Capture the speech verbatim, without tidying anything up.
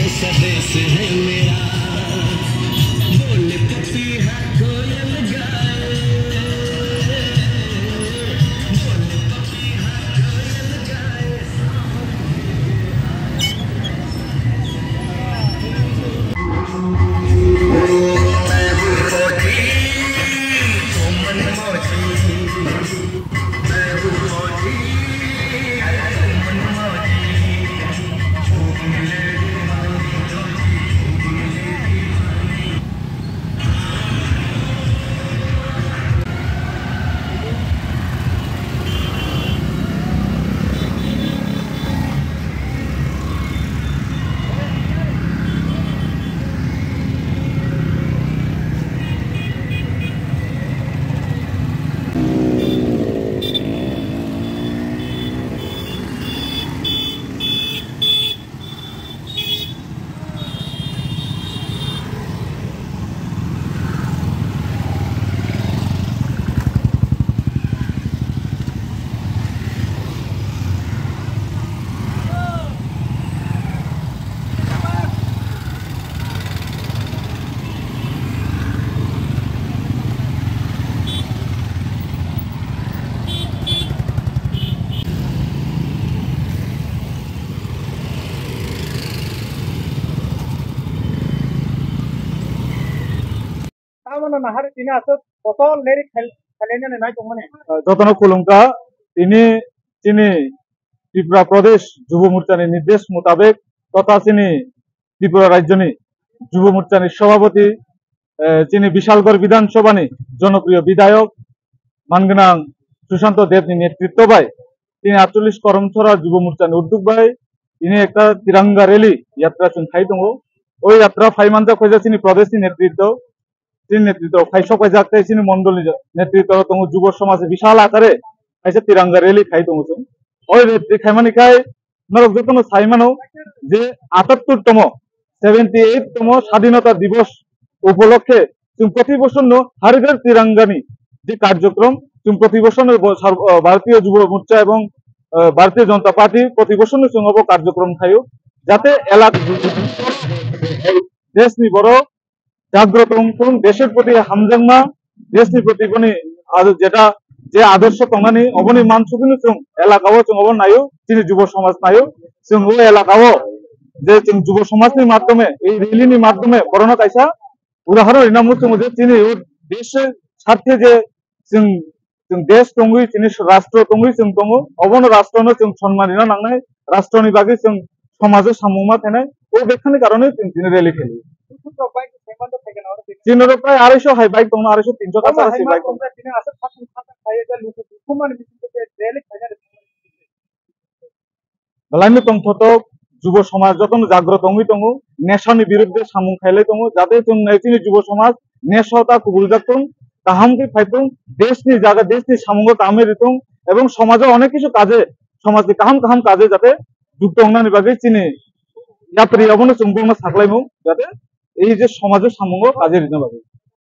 ऐसा देश है मेरा, बोले पपीहा कोयल गाए, बोले पपीहा कोयल गाए। Tamoni nahari tini aswk botol leri khel-, khelainani nai tongmani. Jotono khulumkha, tini chini Tripura Pradesh Jubo Morchani nirdesh mutabek totha chini Tripura Rajyoni Jubo Morchani Sabhapati, eh, chini Bishalgarh Bidhan Sabhani jonopriyo bidhayok mangwnang Sushanto Debni netritto bai tini atchollish Karamchara Jubo Morchani uddog bai tini ekta Tiranga Rally yatra chwng khai tongo. O yatra phai manjak phaijak chini Pradeshni netritto, chini netritto phai sok phaijak tei chini mondolni netritto tongo, Jubo Samaj bishal akare kaisa Tiranga Rally khai tongo chwng. O rally khaimani khai norok jotono sai mano je atattor tomo, seventy eight tomo Sadhinota Divos upolokhe chwng proti bosorno Har Ghar Tirangani je karjokrom chwng proti bosorno bo-, sar-, ah, Bharatiya Jubo Morcha ebong, ah, Bharatiya Janata Party proti bosorno chwng obo karjokrom khaio, jate elak-, deshni borok jagroto wngthung, deshor proti hamjakma, deshni proti boni ado-, jeta je adorsho tongnani oboni mansugino chwng elakao chwng obo naio, chini Jubo Samaj naio, chwng o elakao je chwng Jubo Samajni madhyome, ei rally ni madhyome borokno kaisa udahoron rina muchungo je chini o desh sarthe je chwng, chwng desh tongwi, chini rastro tongwi chwng tongo, obono rastrono chwng sonman rina nangnai, rastroni bagwi chwng somajo samung ma khainai, o bekhani karone chwng tini rally kheli. Chini rok prai arai sho hai bike tongno, arai sho tin sho kacha hai bike tongno. Belai no tongthotok, Jubo Samaj jotono jagrot wngwi tongo, nesani birudde samung khailai tongo, jate chwng nai chini Jubo Samaj nesa ta kubuljak tong, kaham khe phai tong, deshni jaga, deshni samungo tamwi ri tong, ebong somajo onek kisu kaje, somajni kaham kaham kaje jate jukto wngnani bagwi chini yapri abono chwng bongno saklaimung, jate ei je somajo samungo kaje rina bagwi.